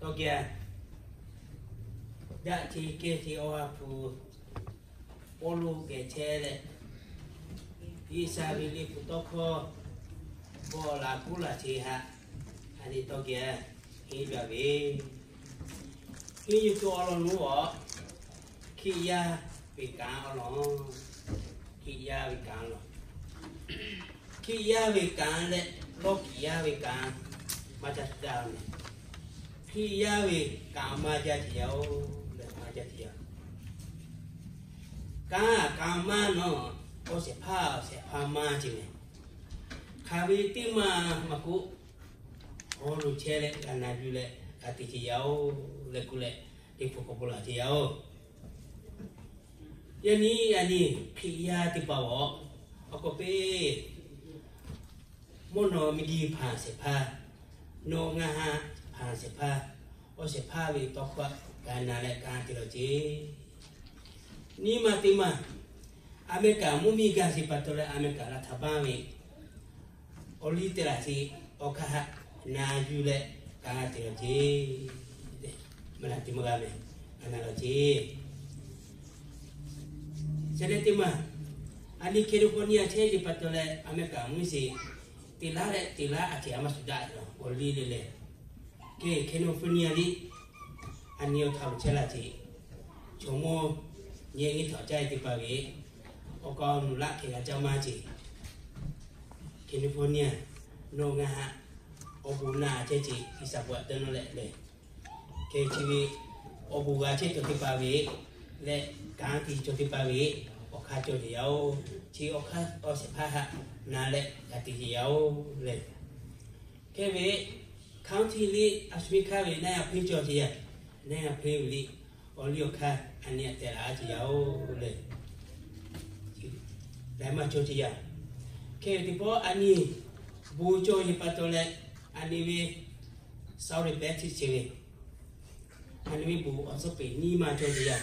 Tawˇ geh, daꞈ ce kehˇ ce Awˬ ha hpu Pawˇluꞈ geh chehˇ leh, G'uiˬsha ve liꞈ hpu tawˇ hkawˇ bawˆ la kuˉ laˬ ce haꞈ, a ni tawˇ geh henˇ yuˬ a ve, henˇ yuˬ tuˬ awˬ lawn lonˉ awˬ, Hkriꞈ yaˇ ve kanˉ awˬ lawn, Hkriꞈ yaˇ ve kanˉ law, Hkriꞈ yaˇ ve kanˉ leh lawˇ kiˍ yaˇ ve kanˉ maˇ ca daꞈ mehˍ. Hkriꞈ yaˇ ve kanˉ maˇ jaˇ ce yaˇ oˬ, leh maˇ jaˇ ce yaˇ. Kanˉ kanˉ maˇ nawˬ, awˬ shehˍ hpaˇ awˬ shehˍ hpaˇ maˇ ce mehˍ. Hk'aˬ ve teˇ maˬ maˇ k'oˆ, awˬ lo chehˇ leh g'a na yuˬ leh g'a te ce yaˇ oˬ, leh kuˬ leh teˇ hpu k'awꞈ bon laˬ ce yaˇ oˬ. Yaꞈ nyi yaꞈ nyi Hkriꞈ yaˇ teˇ hpaˍ awˬ, awˬ k'oˆ peˇ, mvuhˇ naw miˬ guiˬ hpanˍ shehˍ hpaˇ, nawˬ ngaˬ haꞈ hpanˍ shehˍ hpaˇ, awˬ shehˍ hpaˇ ve tawˇ hkawˇ g'a na leh g'a te lawˬ ce. Nyi ma teˇ maˬ, Aˍmeˍriˍkaˍ mvuhˇ miˬ gaˬ sheˍ pa taw leh Aˍmeˍriˍkaˍ laˇ htaꞈ baˇ ve awˬ liˇ te laˬ ce, awˬ hk'aˇ haꞈ na yuˬ leh g'a te lawˬ ce. Maˇ na te maˇ g'a mehˍ, g'a na lawˬ ce. Chi leh teˇ maˬ, a ni California chehˇ ve pa taw leh Aˍmeˍriˍkaˍ mvuhˇ miˬ sheˍ, teˇ laˉ leh teˇ laˉ a ce a maˇ shuˍ daꞈ leh awˬ liˇ le leh, ke California liˇ a ni awˬ htaꞈ lo chehˇ laˇ ce. Chaw mawˇ nyi nyi htaꞈ caˇ e teˇ hpaˍ ve awˬ kaꞈ awˬ nuˬ laꞈ hk'e g'a caˇ maˇ ce. California, nawˬ ngaˬ haꞈ awˬ bon naꞈ chehˇ ce, G'uiˬsha bon aꞈ te nawˬ leh leh, ke chi ve awˬ bon g'a chehˇ cawˬ teˇ hpaˍ ve leh, kanˉ te cawˬ teˇ hpaˍ ve awˬ hk'aˇ cawˬ ce yaˇ oˬ. Chi awˬ hk'aˇ awˬ shehˍ hpaˇ haꞈ na leh g'a te ce yaˇ oˬ leh, hk'e ve county liˇ a shu miˇ hkanˇ ve naˆ yaˇ hpeˇ cawˬ ce yaˇ, naˆ yaˇ hpeˇ ve liˇ awˬ liˇ awˬ hk'aˇ a ni aꞈ tehꞈ laˬ ce yaˇ oˬ leh, laiˉ maˇ cawˬ ce yaˇ. Hk'e ve teˇ pawˆ a ni bon cawˬ ve pa taw leh, a ni ve Southern Baptist chi ve, a ni ve bon awˬ suhˉ peˍ nyi ma cawˬ ce yaˇ.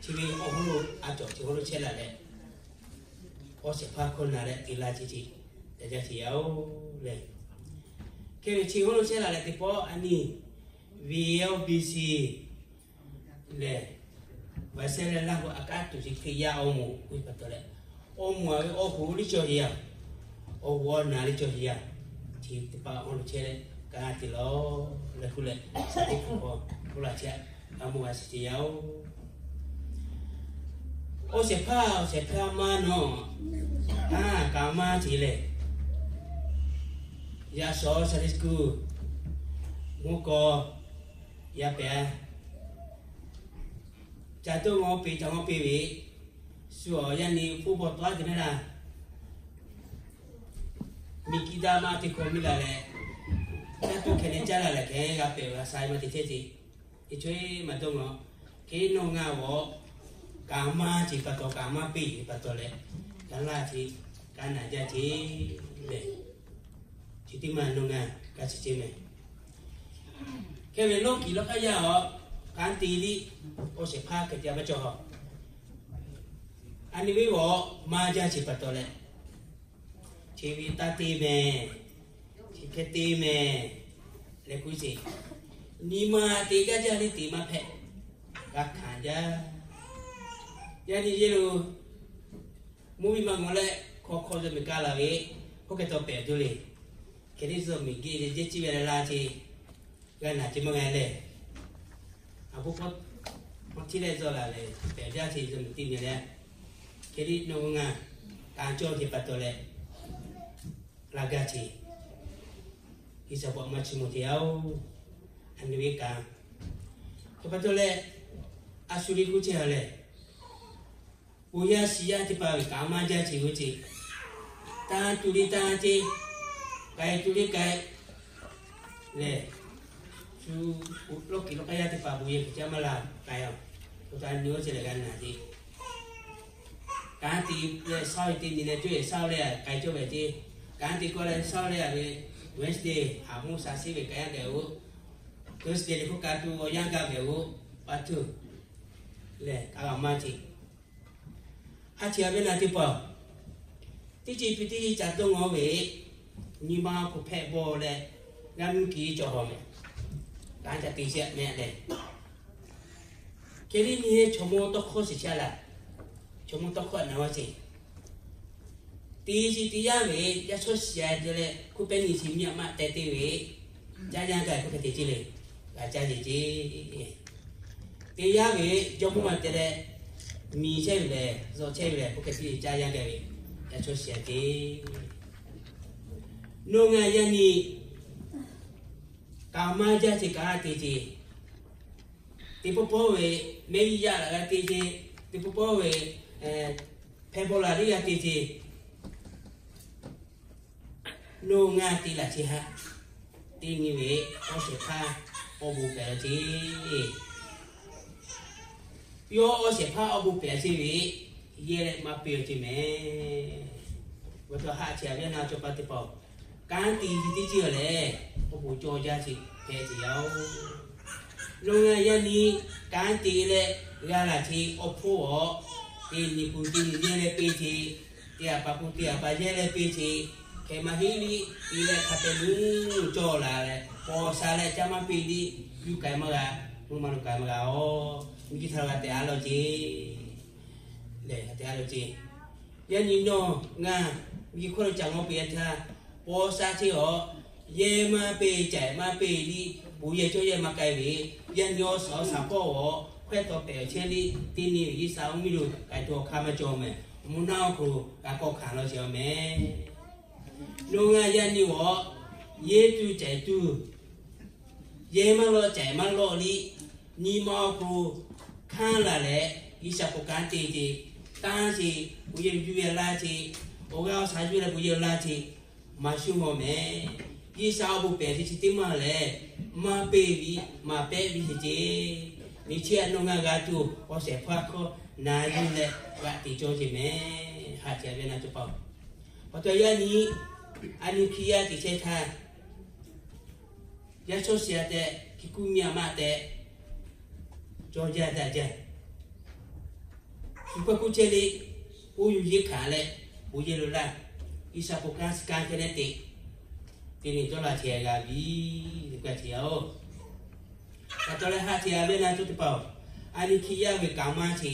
Chi ve awˬ hawˉ lo a cawˬ chi hawˉ lo chehˇ laˬ leh, awˬ shehˍ hpaˇ hkawˇ na leh te laˇ ce ce, yaˇ jaˇ ce yaˇ oˬ leh, hk'e ve chi hawˉ lo chehˇ laˬ leh teˇ pawˆ a ni V L B C lehˬ, Visalia Laˇ huˍ a kaˉ tuˬ chi Hkriꞈ yaˇ awˬ moˍ k'oˆ ve pa taw leh, awˬ moˍ a ve awˬ hoꞈ liˇ cawˬ ce yaˇ, awˬ hoꞈ awˬ naˍ liˇ cawˬ ce yaˇ, chi teˇ hpaˍ awˬ lo chehˇ leh kanˉ te lawˬ leh kuˬ leh, shaˍ tiˉ hpu hk'aw k'oˆ laˬ ce, g'a mawˬ g'a shiˍ ce yaˇ oˬ. Awˬ shehˍ hpaˇ awˬ shehˍ hpaˇ maˇ nawˬ, kanˉ kanˉ maˇ ce lehˬ, yaꞈ shawˍ Sunday school, mvuhˇ kawˇ, yaˇ pehˍ, ca dawˇ ngawˇ peˇ ca ngawˇ peˇ ve, shu awˬ yaˇ ni football tawˆ te mehˍ laˇ, miˬ guiˬ daꞈ maˇ te hkawˇ miˇ laˬ leh, caˇ tuˬ hkeh leh caˇ laˬ leh hkeh g'a pehˍ ve g'a sha maˇ te chehˇ ce. Iˉ chaweh maˇ dawˇ ngawˇ, hk'e nawˬ ngaˬ g'awˬ kanˉ maˇ ce pa taw, kanˉ maˇ peˇ ce pa taw leh, kanˉ laˇ ce, kanˉ naˍ jaˇ ce lehˬ, chi teˇ maˬ nawˬ ngaˬ g'a shiˍ ce mehˍ. Hk'e ve lawˇ kiˍ lawˇ hk'aˇ yaˇ awˬ kanˉ te liˇ, awˬ shehˍ hpaˇ hk'e te a maˇ cawˬ haw. A ni ve g'awˬ maˇ jaˇ ce pa taw leh, chi ve taˇ te mehˍ, chi hk'e te mehˍ leh k'oˆ ce, nyi ma te gaˇ jaˇ liˇ te maˇ hpehꞈ, g'a hkanˍ jaˇ. Yaˇ nyi yehˬ lo mvuhˇ miˬ maˇ ngawˬ leh hk'aw hk'aw zuhꞈ miˬ ka laˬ ve, hk'oˆ hk'e taw pehꞈ tuˬ le. Hk'e te zuhꞈ miˬ geh leh jehˇ ciˇ ve leh la ce, g'a naˍ ce maˇ g'a leh, a hpu hk'aw hk'aw htiˇ leh zuhꞈ laˬ leh pehꞈ jaˇ ce zuhꞈ miˬ tiˇ mehˍ leh, hk'e te nawˬ ngaˬ kanˉ cawˇ ce pa taw leh, laˇ gaˇ ce, G'uiˬsha paw maˇ chi mawˬ ce yaˇ oˬ. A ni ve kanˉ hk'e pa taw leh, a shu le k'oˆ ce a lehˬ, bon yaˇ shiˍ yaˇ teˇ hpaˍ ve kanˉ maˇ jaˇ ce ve ce, tanˇ tuˬ le tanˇ ce, k'ai tuˬ le k'ai lehˬ, shu lawˇ kiˍ lawˇ hk'aˇ yaˇ teˇ hpaˍ bon yehˬ hk'e caˇ maˇ la k'ai a, oˇ htaꞈ nyi oˇ ce leh g'a naˍ ce. Kanˉ te leh shaˉ ve teˇ nyi leh cawˇ yehˬ shaˉ leh k'ai cawˇ ve ce. Kanˉ te kawˆ leh shaˉ leh a ve, Wednesday haˍ mvuhˇ sha shiˉ ve k'ai yaˇ geh oˬ, Thursday leh hk'oˆ ka tuˬ awˬ yanˇ gaˇ geh oˬ, pa tuˬ lehˬ ka g'a maˇ ce. Haˉ chi a ve naˍ teˇ hpaˍ, teˇ ceuˬ piˇ teˇ ceuˬ ca dawˇ ngawˬ ve, nyi ma hk'oˆ hpehꞈ bawˬ leh, g'a mvuhˇ kiˬ cawˬ haw mehˍ. ca te sheˍ mehˍ lehˬ. Hk'e liˇ nyi he chaw mawˇ tawˇ hkawˇ shiˍ shaˆ laˬ. Chaw mawˇ tawˇ hkawˇ naˍ vaˇ sheˍ. Te chi te yaˇ ve yaˇ chawˇ shiˍ a te leh hkunˉ pehˉ nyi chi miˇ a maˆ teh te ve, caˇ yaˇ gaˬ hk'e te ce le, g'a caˇ ce ce. Te yaˇ ve jawˇ mawˇ ma te leh miˬ chehˇ ve lehˬ, zawˬ chehˇ ve lehˬ, hk'e te caˇ yaˇ gaˬ ve, yaˇ chawˇ shiˍ a te. Nawˬ ngaˬ yaˇ nyi kaꞈ maˇ jaˇ ce kaꞈ te ce. Teˇ pawˆ pawˆ ve mehˆ g'uˇ yaˇ laꞈ g'a te ce. Teˇ pawˆ pawˆ ve hpehˇ bawˆ laˬ liˇ g'a te ce. Nawˬ ngaˬ te laˬ ce haꞈ, teˇ nyi ve awˬ shehˍ hpaˇ awˬ bon pehꞈ la ce. Yawˇ awˬ shehˍ hpaˇ awˬ bon pehꞈ ce ve, yehˇ leh maˇ peꞈ ce mehˍ. G'uiˬ htaꞈ haꞈ ce a ve na cawˬ pa teˇ hpaˍ-oˬ, kanˉ te ve teˇ ceuˬ lehˬ, awˬ bon cawˬ jaˇ ce hpehꞈ ce yaˇ-oˬ. Nawˬ ngaˬ yaˇ nyi kanˉ te leh g'a laˬ ce awˬ hpfuhˇ awˬ, teˇ nyi k'o teˇ nyi yehˇ leh peꞈ ce, teˇ aꞈ pa k'o teˇ aꞈ pa yehˇ leh peꞈ ce, hk'e maˇ heˆ liˇ te leh hk'a pehꞈ nuˇ cawˬ laˬ leh, paw sha leh caˇ maˇ peꞈ liˇ, yuˇ k'ai maˇ g'a, mvuhˇ ma lo k'ai maˇ g'a-oˬ. Miˬ guiˬ htaꞈ g'a tehꞈ a law ce lehˬ, a tehꞈ a law ce. Yaˇ nyi nawˬ ngaˬ miˬ guiˬ hkawˇ lo caꞈ ngaw peꞈ a htaˇ, paw sha ce awˬ, yehˇ maˇ peꞈ caiˬ maˇ peꞈ liˇ, bon yehˇ cawˇ yehˇ maˇ k'ai ve, yaˇ nyi awˬ suhˍ awˬ shaˍ hpawˇ awˬ hkawehˇ taw pehꞈ awˬ chehˇ liˇ, teˇ nyi ve G'uiˬ sha mvuhˇ miˬ lo k'ai tuˬ awˬ hk'aˇ maˇ cawˬ mehˍ. Mvuhˇ naw awˬ hk'aw lo g'a kawˆ hkanˍ law ce awˬ mehˍ. Nawˬ ngaˬ yaˇ nyi awˬ, yehˇ tuˬ caiˬ tuˬ, yehˇ maˇ lawˆ caiˬ maˇ lawˆ liˇ, nyi ma awˬ hk'aw lo hkanˇ laˬ leh, G'uiˬ sha k'oˆ kanˉ te ce, tanˇ ce, bon yehˇ yuˇ yehˇ laˇ ce, awˬ g'aˇ awˬ shaˍ yuˇ leh bon yehˇ laˇ ce, maˇ shuˉ maw mehˍ. G'uiˬ sha awˬ bon pehꞈ ce chi teˇ maˇ lehˬ, maˇ peꞈ ve, maˇ pehꞈ ve ce ce. Nyi chi a nawˬ ngaˬ g'a tuˬ awˬ shehˍ hpaˇ hkawˇ na yuˬ leh g'a te cawˇ ce mehˍ. Haꞈ ce a ve na cawˬ pa-oˬ. Pa taw yaˇ nyi, a nyi hkiˇ yaˇ teꞈ chehˇ htaˇ, yaˇ chawˇ shiˍ a tehꞈ, hkiˇ kuˇ miˇ a maˆ tehꞈ, cawˇ jaˇ daꞈ jaˇ. Shu kawˇ kuˇ chehˇ le, oˇ yuˬ yeˇ hkanˍ leh, bon yehˇ lo laˇ, G'uiˬ sha k'oˆ kanˉ kanˉ hkehˇ nehˉ te, teˇ nyi dawˇ laˇ ce g'a viˉ le k'ai ce yaˇ-oˬ. Pa taw leh haꞈ ce a ve na cawˬ teˇ hpaˍ-oˬ, a nyi hkiˇ yaˇ ve kaꞈ maˇ ce,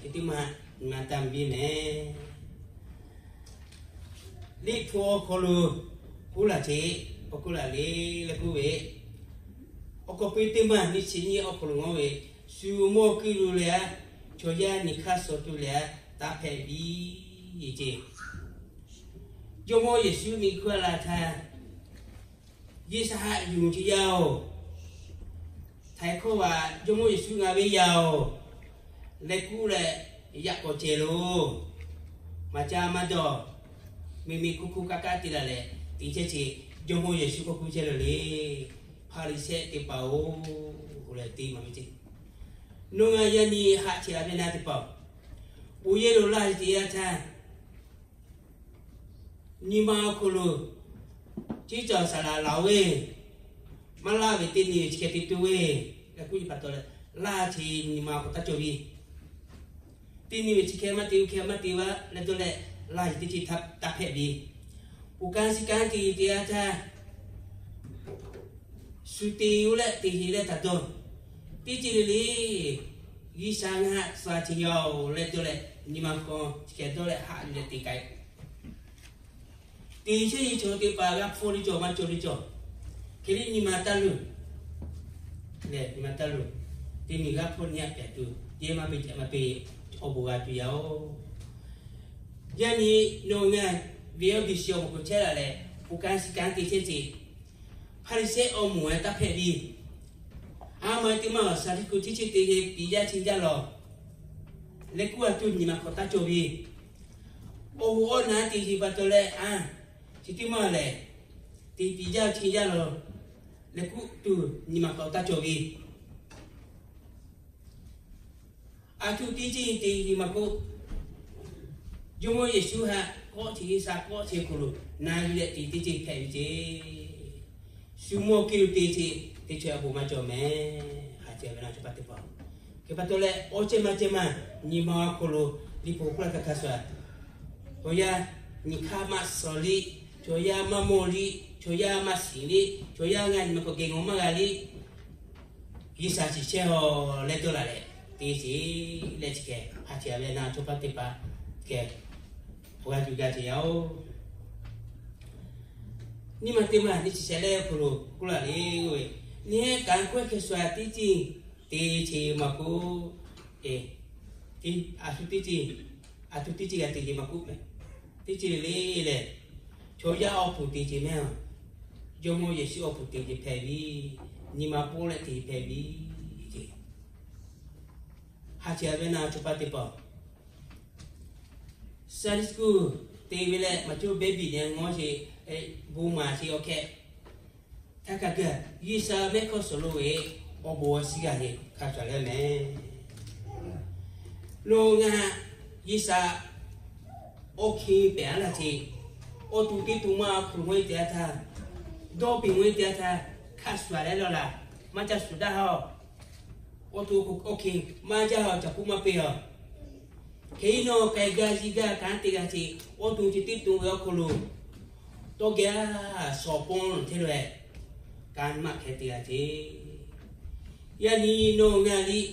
hk'e teˇ maˇ nyi ma taˇ mvuh ve mehˍ. Liꞈ hpu awˬ hk'aw lo k'oˆ laˇ ce, awˬ k'oˆ laˇ le leh k'oˆ ve, awˬ k'awꞈ pu teˇ maˇ nyi chi nyi awˬ hk'aw lo ngawˬ ve, shu mawˇ kuiˬ lo leh a, chaw yaˇ nyi hk'aˇ suh tuˬ leh a, taˇ hpehꞈ viˉ ce. Jawˇ mawˇ Yeˍsuˆ miˬ guiˬ hk'oˆ a laˬ htaˇ, G'uiˬ sha haꞈ yuˬ ce yaˇ-oˬ, htaiˍ hkawˇ vaꞈ Jawˇ mawˇ Yeˍsuˆ ngaˬ ve yaˇ-oˬ, leh kuˇ leh yaꞈ k'awꞈ cehˬ loˬ, maˇ caˇ maˇ dawˬ, miˬ miˬ hkuˇ hkuˇ kaˇ kaˇ te laˬ leh te chehˇ ce. Jawˇ mawˇ Yeˍsuˆ k'awꞈ kuˇ chehˇ leh le, Hpaˍriˍsehˇ teˇ hpaˍ-oˬ, leh te maˍ ve ce. Nawˬ ngaˬ yaˇ nyi haꞈ ce a ve na teˇ hpaˍ-oˬ, bon yehˇ lo laˇ ce yaˇ htaˇ, nyi ma awˬ hk'aw lo, ciˉ cawˬ saˍ laˍ laˬ-oˬ ve, maˇ laˇ ve teˇ nyi ve chi hk'e te tuˬ ve, leh kuˇ nyi pa taw leh, laˇ ce nyi ma awˬ hk'aw taˇ cawˬ ve, teˇ nyi ve chi hk'e maˇ te ve hk'e maˇ te ve leh dawˇ leh, laˇ ce teˇ ce taˇ hpehꞈ ve, oˇ kanˉ shiˍ kanˉ te te a htaˇ, shu te-o leh te heˍ leh htaꞈ dawˇ, teˇ ce le le, G'uiˬ sha ngaˬ haꞈ sha ce yaˇ-oˬ leh dawˇ leh, nyi ma hk'aw chi hk'e dawˇ leh haꞈ yuˬ leh te k'ai. Te chehˇ ve chaw teˇ hpaˍ g'a hpfuhˇ le cawˬ maˇ cawˬ le cawˬ. Hk'e le nyi ma taˇ luˬ leh, nyi ma taˇ luˬ. Teˇ nyi g'a hpfuhˇ nyi a pehˍ tuˬ, yehˇ maˇ peꞈ caiˬ maˇ peꞈ, awˬ bon g'a tuˬ yaˇ-oˬ. Yaˇ nyi nawˬ ngaˬ ve awˬ biˇ shiˍ awˬ moˍ k'oˍ chehˇ laˬ leh, oˇ kanˉ shiˍ kanˉ te chehˇ ce. Hpaˍriˍsehˇ awˬ moˍ-eh taˇ hpehꞈ ve, a ma teˇ maˇ Saˍduˆk'uˆ teˇ ceuˬ te ve piˍ jaˇ chi jaˇ lawˬ. Leh kuˇ a tuˬ nyi ma hk'aw taˇ cawˬ ve, awˬ hoꞈ awˬ naˍ te ce pa taw leh a, chi teˇ maˇ lehˬ, te piˍ jaˇ chi jaˇ lawˬ. Leh kuˇ tuˬ nyi ma hk'aw taˇ cawˬ ve, a tuˬ teˇ ceuˬ te nyi ma hk'oˆ, Jawˇmawˇ Yeˍsuˆ haꞈ kawˆ ce, G'uiˬsha kawˆ ce hk'aw lo na yuˬ leh te teˇ ceuˬ hpehꞈ ve ce. Shu mawˇ kiˇ lo te ce, teˇ ceuˬ awˬ bon maˇ cawˬ mehˍ. Haꞈ ce ve na cawˬ pa teˇ hpaˍ, hk'e pa taw leh awˬ ceuˬ maˇ ceuˬ maˇ nyi ma awˬ hk'aw lo liꞈ hpu k'oˆ laˇ hk'a hk'a shuˍ, chaw yaˇ nyi hk'aˇ maˇ suh liˇ, chaw yaˇ maˇ mawˬ liˇ, chaw yaˇ maˇ shiˍ liˇ, chaw yaˇ ngaˬ nyi ma hk'aw geh ngawˬ maˇ g'a liˇ. G'uiˬsha shiˍ chehˇ-a leh dawˇ laˬ leh, teˇ ceuˬ leh chi keh ha chi a ve na chaw paˇ teˇ hpaˍ keh awˬ g'aˇ tuˬ gaˇ ce yaˇ-oˬ. Nyi ma teˇ maˬ nyi chi shehˍ leh hk'aw lo k'oˆ laˬ le, oˇ ve nyi kaꞈ k'oˆ-e hkeh shuˍ-a teˇ ceuˬ, teˇ ceuˬ maˇ k'oˆ, e, aˬ shu teˇ ceuˬ, aˬ shu teˇ ceuˬ g'a te ce maˇ k'oˆ meh. Teˇ ceuˬ le lehˬ, chaw yaˇ awˬ pfuhˍ te ce meh-a. Jawˇmawˇ Yeˍsuˆ awˬ pfuhˍ te ce hpehꞈ ve, nyi ma pawˆ leh te hpehꞈ ve ce. Ha chi a ve na chaw paˇ teˇ hpaˍ Sunday school te ve leh maˇ cawˬ baby neh ngawˇ ce, bon maˍ ce awˬ hkeh htaˇ kaꞈ gaˬ, G'uiˬsha mehˆ hkawˇ suhˍ lo ve awˬ bon awˬ shiˍ g'a ce hk'a shuˍ leh meh. Nawˬ ngaˬ G'uiˬsha awˬ hkiˬ pehˍ-a laˇ ce, awˬ to teˇ to maˇ hk'oˆ lo ngawˇ-e te-a htaˇ, dawˇ piˇ ngawˇ-e te-a htaˇ, hk'a shuˍ leh law laˬ, maˇ caˇ shuˍ daˇ-a. Awˬ to awˬ hkiˬ maˇ jaˇ-a, caˬ hkuˇ maˇ peˇ-a. Hk'e nawˬ k'ai gaˇ yiˇ gaˇ kanˉ te g'a ce, awˬ to chi teˇ to ve awˬ hk'aw lo tawˇ geh-a shawˍ pon hteˇ leh kanˉ maˇ hkeh te g'a ce. Yaꞈ nyi nawˬ ngaˬ liˇ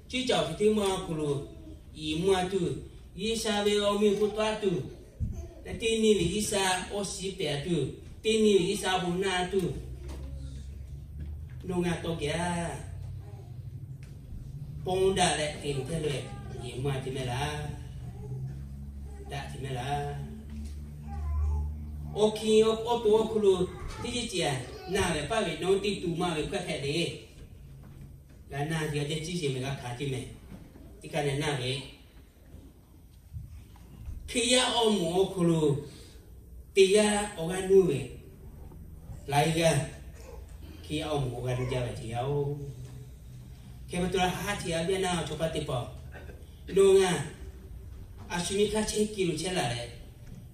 cuˇ caˬ awˬ hk'e teˇ maˇ awˬ hk'aw lo yiˍ mvuh-a tuˬ, G'uiˬsha ve awˬ meh k'oˆ taˍ tuˬ, teˇ nyi ve G'uiˬsha awˬ shiˍ pehˍ-a tuˬ, teˇ nyi ve G'uiˬsha bon naˇ tuˬ, nawˬ ngaˬ tawˇ geh-a pon daꞈ leh te luˬ hteˇ leh, yiˍ mvuh-a ce meh laˇ, daꞈ ce meh laˇ. Awˬ hkiˬ awˬ to awˬ hk'aw lo teˇ ceuˬ ceuˬ-a, naˬ ve paˇ ve nawˬ teˇ to maˇ ve hkawehˇ hpehꞈ le. G'a naˇ ce g'a jehˇ ciˇ ce meh, g'a hkanˍ ce meh. Teˇ kaꞈ neh naˇ ve Hkriꞈ yaˇ awˬ moˍ awˬ hk'aw lo teˇ g'aˇ awˬ g'aˇ nuˇ ve, laiˉ g'aˇ Hkriꞈ yaˇ awˬ moˍ awˬ g'aˇ nuˇ jaˇ ve ce yaˇ-oˬ. Hk'e pa taw leh ha ce a ve na chaw paˇ teˇ hpaˍ, nawˬ ngaˬ a shu nyi hk'aˇ chehˇ kiˬ lo chehˇ laˬ leh,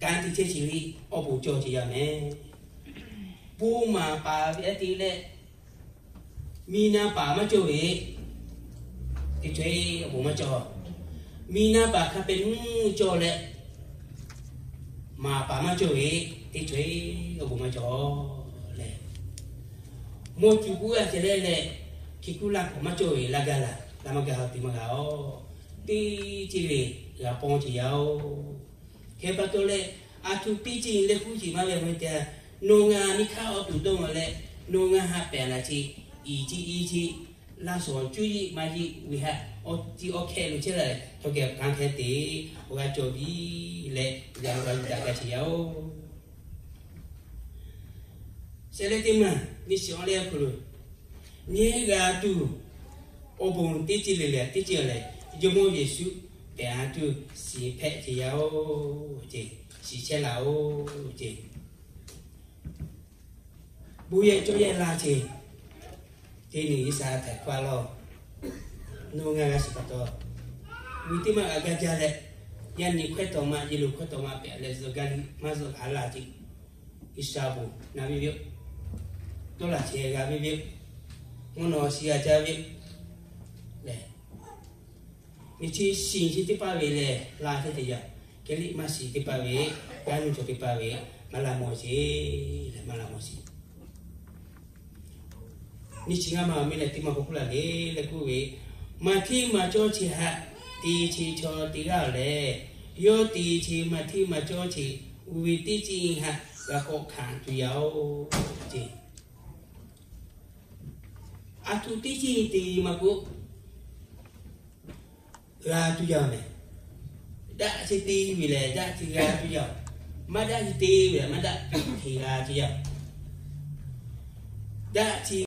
kanˉ te chehˇ ce liˇ awˬ bon cawˬ ce yaˇ meh. Bon maˍ paˍ ve a te leh, miˬ naˍ paˍ maˇ cawˬ ve, teˇ caweh awˬ bon maˇ cawˬ. Miˬ naˍ paˍ hk'a pehꞈ nuˇ cawˬ leh, maˍ paˍ maˇ cawˬ ve, teˇ caweh awˬ bon maˇ cawˬ leh, mawˇ cuˬ kuˉ g'a ce leh leh, hkiˬ kuˉ laˇ hkawꞈ maˇ cawˬ ve, laˇ gaˇ laˬ, laˇ maˇ gaˇ ha te maˇ g'a-oˬ. Teˇ ceuˬ le g'a pawnˇ ce yaˇ-oˬ. Hk'e pa taw leh, a htoꞈ teˇ ceuˬ leh kuˇ ce maˇ ve mawˬ te, nawˬ ngaˬ nyi hk'aˇ awˬ to dawˇ maˬ leh, nawˬ ngaˬ ha pehˍ laˬ ce, iˍ ce iˍ ce, laˇ shawˍ cuˇ yiˆ maˇ yiˆ ve haꞈ, awˬ ti awˬ hkeh lo chehˇ laˬ leh, tawˇ geh kanˉ hkehˇ te, awˬ g'aˇ cawˬ viˉ leh, g'a g'a yuˬ daꞈ g'a ce yaˇ-oˬ. Shehˍ leh teˇ maˬ nyi shiˍ awˬ leh awˬ hk'aw lo, nyi g'a tuˬ awˬ bon teˇ ceuˬ le leh teˇ ceuˬ leh, Jawˇmawˇ Yeˍsuˆ pehˍ a tuˬ shiˍ hpehꞈ ce yaˇ-oˬ ce, shiˍ chehˇ laˬ-oˬ ce. Bon yehˬ cawˇ yehˬ laˇ ce, teˇ nyi G'uiˬsha htaiˍ hk'aˇ lawˬ. Nawˬ ngaˬ g'a shiˍ pa taw, miˬ teˇ maˇ g'a gaˇ jaˇ leh, yaˇ nyi hkawehˇ tawꞈ ma, yehˬ lo hkawehˇ tawꞈ ma pehꞈ leh zuhꞈ gaˇ maˇ zuhꞈ haꞈ laˇ ce. G'uiˬsha bon na ve ve yoˬ. Dawˇ laˬ chehˇ g'a ve ve yoˬ. Mvuhˇ naw shiˍ g'a jaˇ ve yoˬ lehˬ, nyi chi shiˍ chi teˇ hpaˍ ve lehˬ laˇ hteˇ te yaˇ. Hk'e liˇ maˇ shiˍ teˇ hpaˍ ve, g'aˇ nuˇ cawˬ teˇ hpaˍ ve, maˇ laˇ mawˬ sheˍ leh maˇ laˇ mawˬ sheˍ. Nyi chi ngaˇ ma awˬ miˇ leh teˇ maˇ k'awꞈ k'oˆ laˬ le leh k'oˆ ve, maˇ hteˇ maˇ cawˇ chi haꞈ te chi chaw teˇ g'aˇ lehˬ, yawˇ te chi maˇ hteˇ maˇ cawˇ chi, oˇ ve teˇ ceuˬ haꞈ g'a k'awꞈ hkanˍ tuˬ yaˇ-oˬ ce. A htoꞈ teˇ ceuˬ te maˇ k'oˆ, g'a tuˬ yaˇ meh. Daꞈ chi te ve lehˬ daꞈ chi g'a tuˬ yaˇ. Maˇ daꞈ chi te ve lehˬ maˇ daꞈ chi g'a tuˬ yaˇ. Daꞈ chi